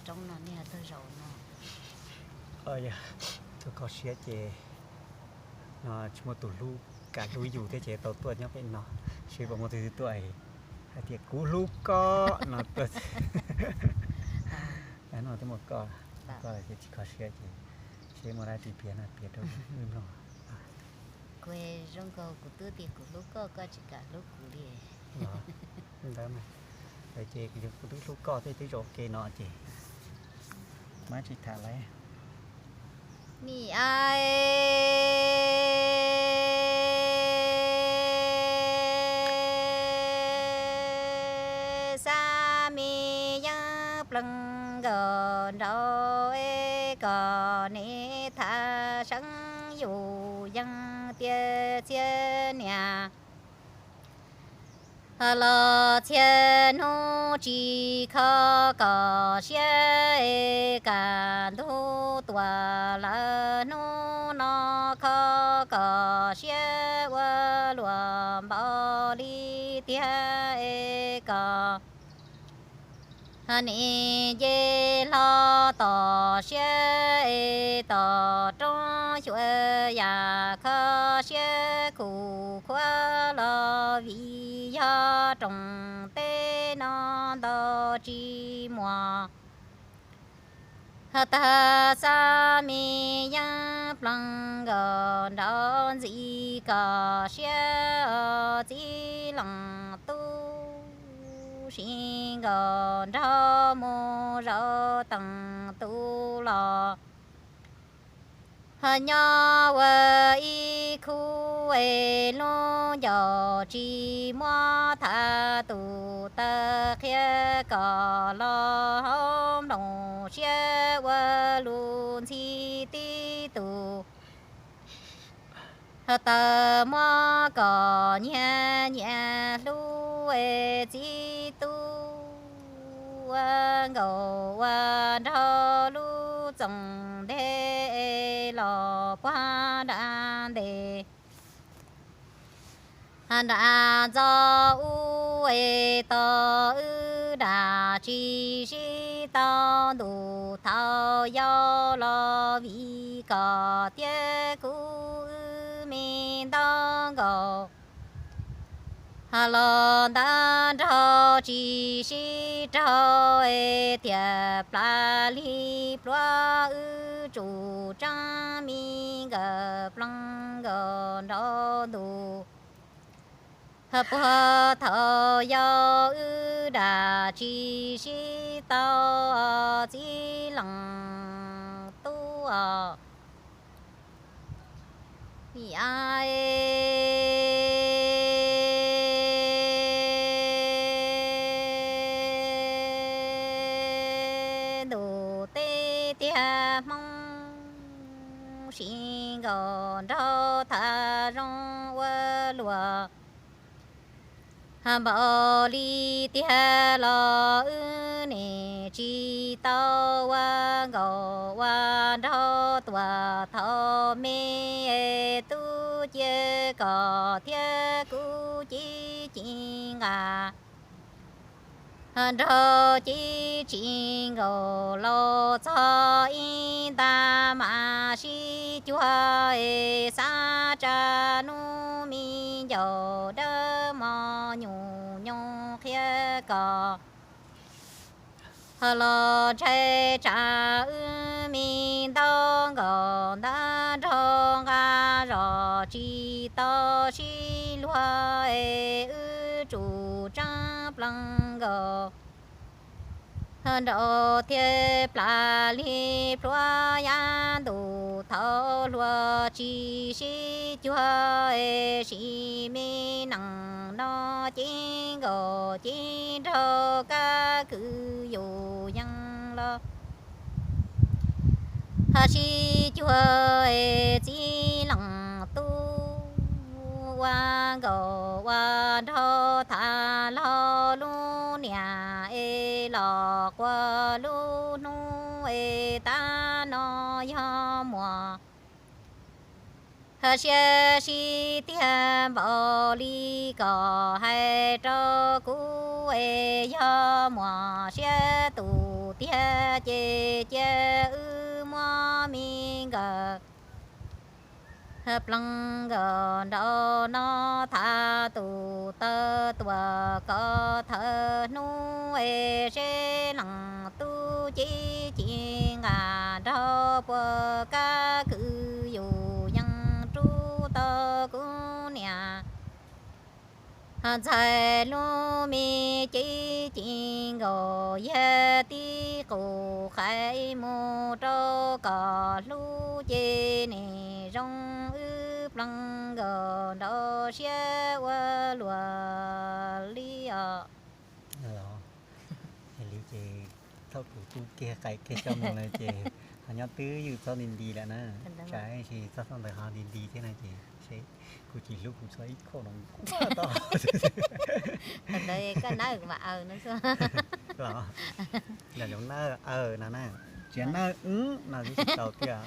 Roob no nej tuaj zaum no. Yog tuaj kho siab ces no tsis muaj tus hlub, kam hlub yus thiab ces tau tuaj nyob pem no, seb puas muaj tus twg tuaj hais tias kuv hlub koj no tuaj. No twb muaj koj, koj ces tsis kho siab ces seb muaj dab tsi piav no piav rau wb mloog. Kuv zoo nkaus kuv twb tias kuv hlub koj, koj tsis kam hlub kuv li. Ntawd mas, ces kuv twb hlub koj thiab twb zaum ke no ces mam tsis tham lawm. Mi a xa mi yeej plees nkaus nraud es kom neb tham seeb yus yeej tias txhiab niam los txhiab hnub tsis kho kom siab es kaj ntug tuaj lawm hnub no kho kom siab ua luam npaum li tiag es kom neb nce hlo tom siab es tom roob xyuas yam kho siab khuv khuav los vim yog rooj teb no ntau tsis muaj. Tag xa mi yeej plees nkaus nraud ntxiv kom siab txib leej tub si nkaus nraug mus zaum teem tus los nyob ua ib khub es lub ncauj tsis muab tham tus taw qhia kom los hauv nplooj siab ua lus ntxhi tib tus. Taw muab kom nyias nyias hlub es txib tub ua nkaus ua nraug lub txoos nteg es los puag nram ntej nram ntxo ub es tos wb dam tsis sib tau ntuj thaum yau los vim kom tiab kuv wb me ntau nkaus los ntab nraug tsis sib raug es tiam plas li pluav wb tsum tseeb me nkawm plees nkaus nraud ntus. Puag thaum yau wb dam tsis sib tau txib leej tub os. Ntuj teb tiag Hmoob si nkaus nraug tham zoo ua luam npaum li tiag los wb nim tsis tau ua nkaus ua nraug tuam thaum me es tub cia kom thiab kuv ci ci nqa nraug ci tsis nkaus los txog ib nta mas sib cuag es xav tsa nub me ncaus dawb mos nyuj nyoos qhia kom los ntshai tsa wb me ntau nkaus ntab nraug nqa zos tsis tau sib luag es wb tsum tseeb plees nkaus nraud thiab plas li pluav yav ntuj thaum hluas tsis sib cuag es sim me neej no ceeb nkaus ceeb nraug kab kwv yus yeej los sib cuag es txib leej tub ua nkaus ua nraug tham laug lub niam es los quaj lub hnub es tab no yog muaj siab sib tiag npaum li kom hais rau kuv es yog muaj siab tus tiag ces cia wb muab me nkawm pleev nkawm nraum no, thaj tus taw tuam kom thawm hnub es seb leej tub ci ci nqa nraug puas kab kwv yus yeej rub tau kuv niam ntxhais lub me ci ci nkaus yag tib qus qhais mus rau kom hlub ces nim zoo wb pleev nkawm nraum siab ua luam li os. Yog li ces thaum kuv tu kiag qais kiag coj mus lawm ces ho nyob twj ywm txhob nti nti lawm na. Tsam sis txog thaum ntawd ho nti nti thiab no ces seb kuv tsis hlub kuv txhob ib khau no kuj tau. Thaum ntawd koj nawb kuv mam aws no xwb. Los, yog zoo nawb aws no na, tsis yog nawb no twb tsis tau tiag.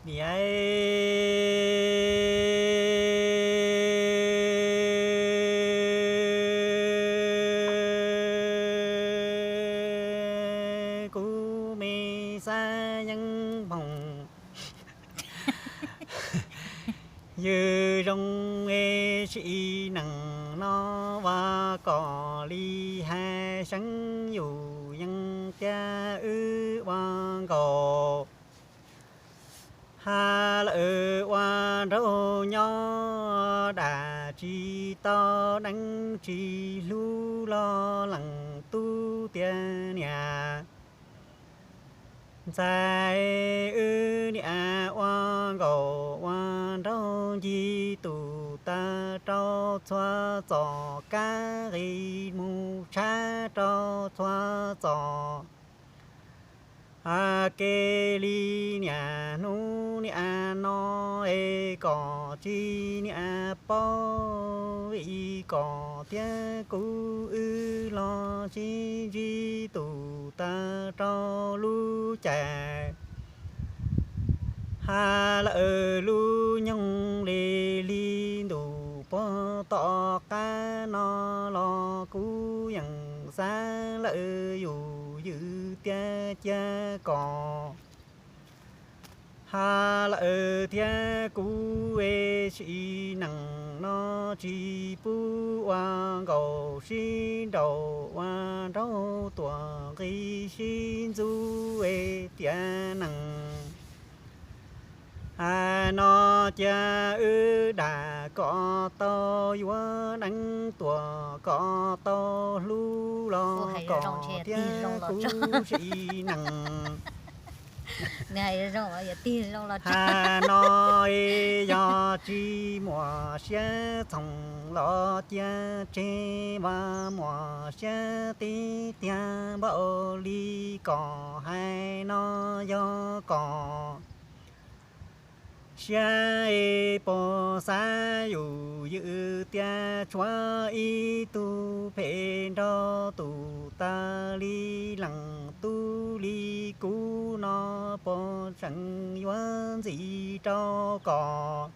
Niam, kuv me xab yeeb phoom, yus zoo es sim neej no ua kom li hais seeb yus yeej tiab wb ua nkaus. Hais lawm ua nraug nyob dam tsis tau deev tsis hlub los leej tub tiag niam. Ntxhais wb niam ua nkaus ua nraug ncig tus taw rau txhua txom kab qis mus tshab rau txhua txom. Hais kiag li niam hnub niam no es kom tsis niam paub vim kom thiab kuv wb los sib ntsib tus taw rau lub caij. Hais lawm lub nyoog li li ntuj puag tom qab no los kuv yeej xav lawm yus ywm tiag cia kom. Hais lawm thiab kuv es sim neej no tsis pub ua nkaus sib nraus ua nraug tuam nqi sib ntxub es tiav neeg. Hais no cia wb dam kom tau yuav deev tuam kom tau hlub los kom thiab kuv sim neej. Hais no es yog tsis muaj siab txhoom los cia tseg, muaj siab tib tiag npaum li kom hais no yog kom siab es puas xav yus ywm tiag tshuav ib tug phem nraug tus taw li leej tub li kuv no puas tseem yuav ntxim rau kom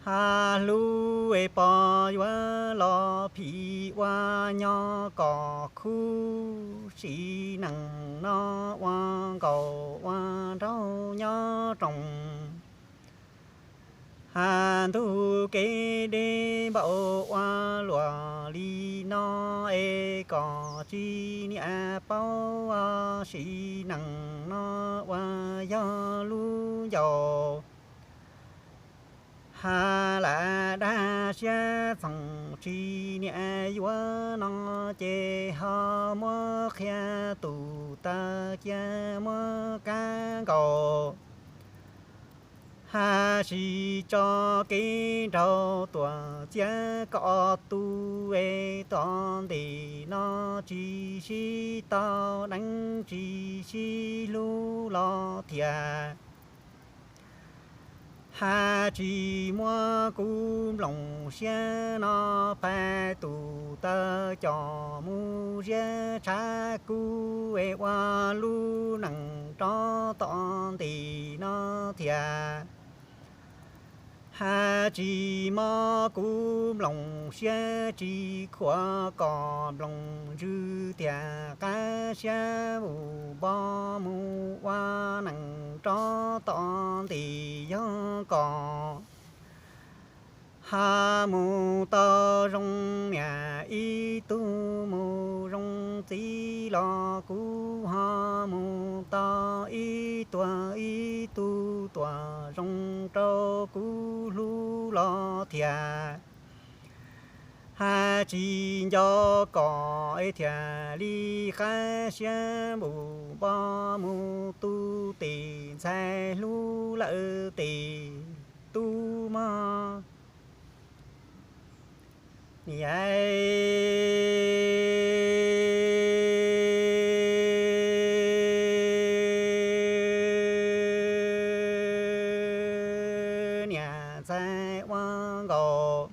hais hlub es puas yuav los phim ua nyob kom khub sim neej no ua nkaus ua nraug nyob roos. Hais ntug kev deb npaum ua luam li no es kom tsis niam paub sim neej no uas yog lub ncauj. Hais lam dag siab txhoom tsis niam yuav no ces ho muab qhia tus taw cia muab kab nkaus. Hais sis tso kev nraug tuam txiav kom tu es tom ntej no tsis sib tau deev tsis sib hlub los thiaj hais tsis muab kuv nplooj siab no pais tus taw coj mus ziab tshav kub es ua lub neej rov tom ntej no thiaj Hais tsis mob kuv nploos siab tsis khuam kom nploos ntsws tias qab siab vus npo mus ua neej rov tom ntim yog kom ho mus tau zoo niam ib tug mus zoo txiv los kuv ho mus tau ib tuag ib tug tuam zoo rau kuv hlub los thiaj hais tsis nco kom thiaj li qab siab npus npo mus tu tim ntxhais hlub lawm tim tub mog. Niam, niam ntxhais ua nkaus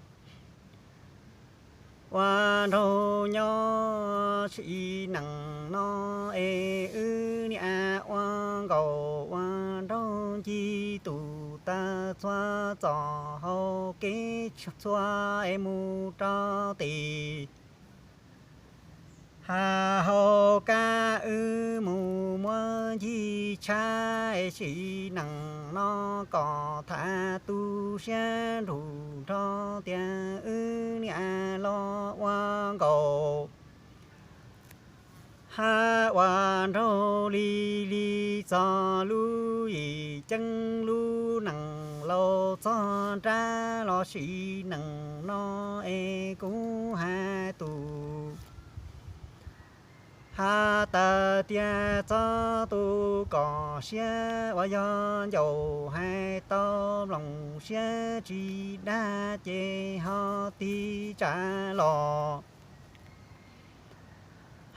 ua nraug nyob sim neej no es wb niam ua nkaus ua nraug ncig tus taw txhua txoj hauv kev txhua es mus rau tim ha hauv kab wb mus muab ncig tshab es sim neej no kom tham tu siab nrug nrho tias wb niam los ua nkaus ha ua nraug li li txog lub yim ceeb lub neej laus txog nrab los sim neej no es kuv hais tus ha tas tias txog tus kom siab uas yog ncaus hais tau nploos siab tsis dag ces ho tig tsam los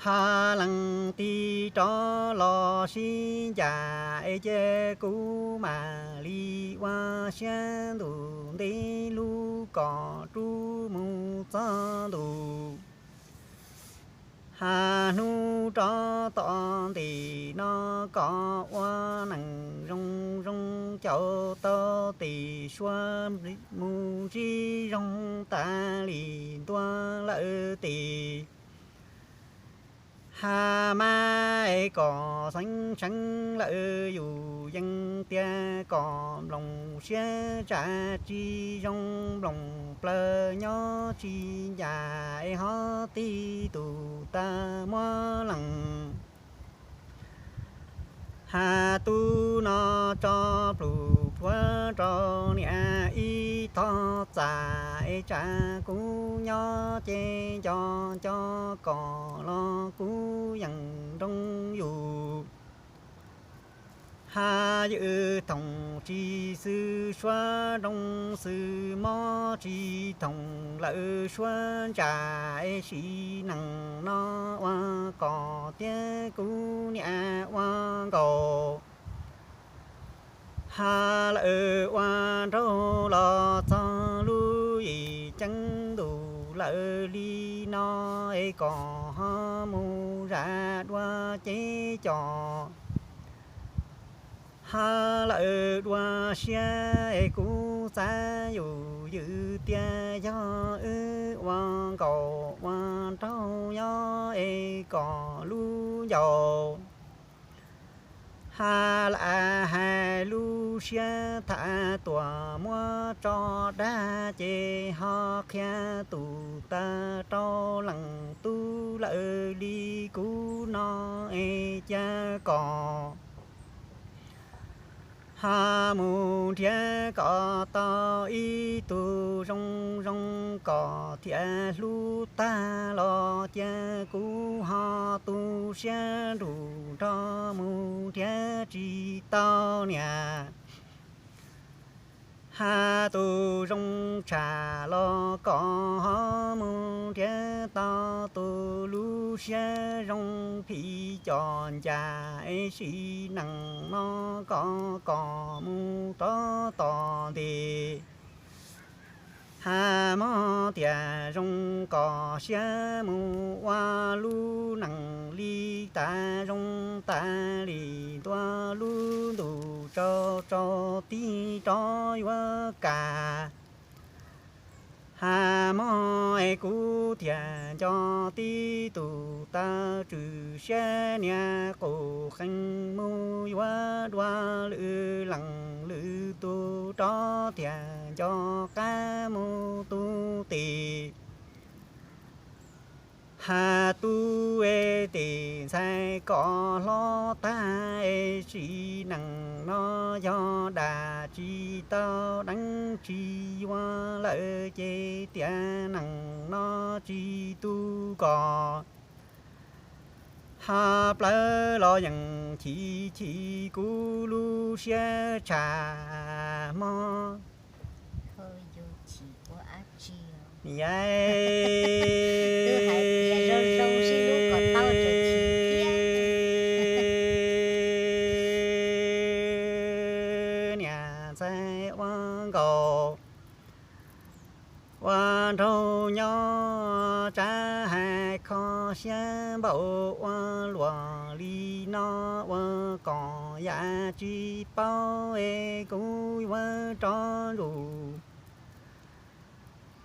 ha leej tig rov los sib ncaim es cia kuv mam li ua siab ntuj ntev lub kom rub mus txog ntuj ha hnub rov tom ntim no kom ua neej zoo zoo caum tau tim suab mus ntsib zoo tas li ntua lawm tim ha mas es kom xeeb tseeb lawm yus yeej tias kom nploos siab tsam tsis zoo nploos plaws nyob tsis ncaj es ho tig tus taw muab leej ha tub no tso plhus plhuav rau niam ib tog txais es tsam kuv nyob ces nco nco kom los kuv yeej nroo yus ha ywm thoom tsis xwm suab nroo xwm mob tsis thoom lawm suab ntsam es sim neej no ua kom thiab kuv niam ua nkaus ha lawm ua nraug los txog lub yim ceeb ntuj lawm li no es kom ho mus zam dua cev cos ha lawm dua siab es kuv xav yus ywm tias yog wb ua nkaus ua nraug nyob es kom lub ncauj ha lam hais lub siab tham tuam muab tso dag ces ho qhia tus taw rau leej tub lawm li kuv no es cia kom ha mus nrhiav kom tau ib tug zoo zoo kom thiaj hlub tag los cia kuv ho tu siab nrug nrog mus nrhiav tsis tau niam ha tus zoo tshaj los kom ho mus nrhiav tau tus lub siab zoo phim cov ncaj es sim neej no kom kom mus rov tom ntim Has mog tias zoo kos siab mus ua lub neej li tas zoo tas li ntua lub ntuj tsaus tsaus tig rov yuav kam. Has mog es kuv thiaj nco tib tus taw tswm siab niag qus qees mus yuav dua lwm leej lwm tus rov thiaj nco qab mus tu tim. Has tu es tim ntxhais kom hlob tag es sim neej no yog dam tsis tau deev tsis yuav lawm ces tiam neej no tsis tu kom. Has plawv los yeej chim chim kuv lub siab tshaj mog. Yai, niam ntxhais ua nkaus ua nraug nyob tsav hais kho siab npaum ua luaj li no ua kom yam tsis paub es kuv yuav rov ntsum.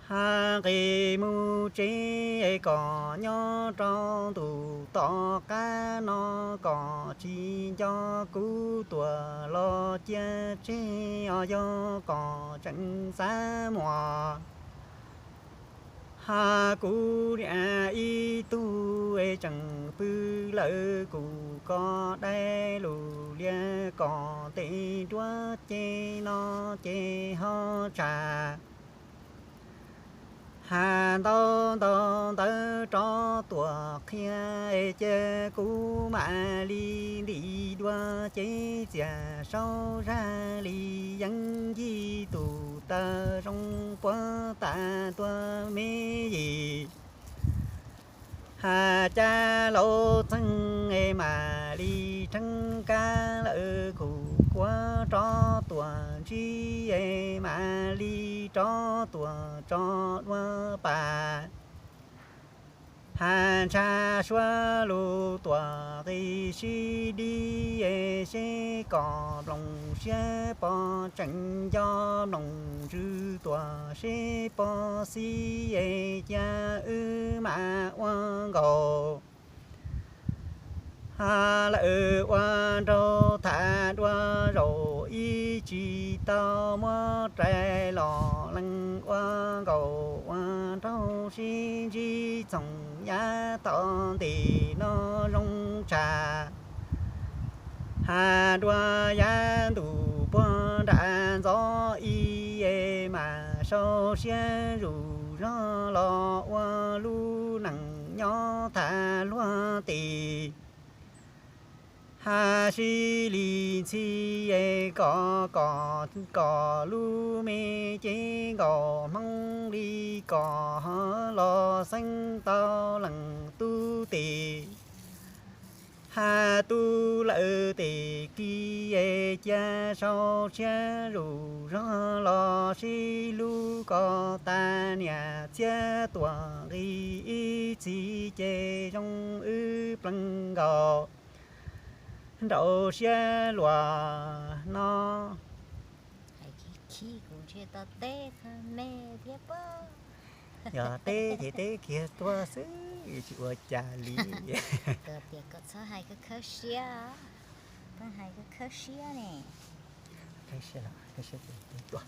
Has nqis mus tsev kom nyob rau ntu tom qab no kom tsis nco kuv tuaj los cia tseg os yog kom tseem xav muaj. Has kuv niam ib tug es tseem pw lawm kuv koj dai lus lias kom tej nruab cev no ces ho tshaj. Has ntau ntau ntawv rov tuaj qhia es cia kuv mam li ntim dua cev txias saub zaj li yeeb yij tus taw zoo puag ta tuaj me yim. Has cab laus txeeg es mam li rheeb kab lawm kuv kuav rov tuaj ntsib es mam li rov tuaj tso dua pas. Has ntsha suab lus tuaj qi sib dib es seb kom nplooj siab pom tseem nco nplooj ntsws tuaj seb pom xib es cia wb mam ua nkaus. Has lawm ua nraug tham dua zaum ib tsis tau muab rais los lees ua nkaus ua nraug sib ntsib txoog yav tom ntej no zoo tshaj. Has dua yav ntuj puag nram ntxov ib es mam sau siab zuj zog los ua lub neej nyob tham luag tim. Has sib li ntxhi es kom kom kom lub me cev nkaus hmoob li kom ho los xeeb tau leej tub tim. Has tu lawm tim kis es cia sau siab zuj zog los sib hlub kom tas niam txiab tuaj nqis ib txhis ces zoo wb plees nkaus nraum siab luaj no. Hais khib khib kuv ntshe tau teb txog me thiab pob. Yog teb ces teb kiag tuaj xwb, tsis ua cas li. Tias kom txhob hais khawb khawb siab, pheej hais khawb khawb siab ne. Khawb siab los khawb siab ces teb tuaj.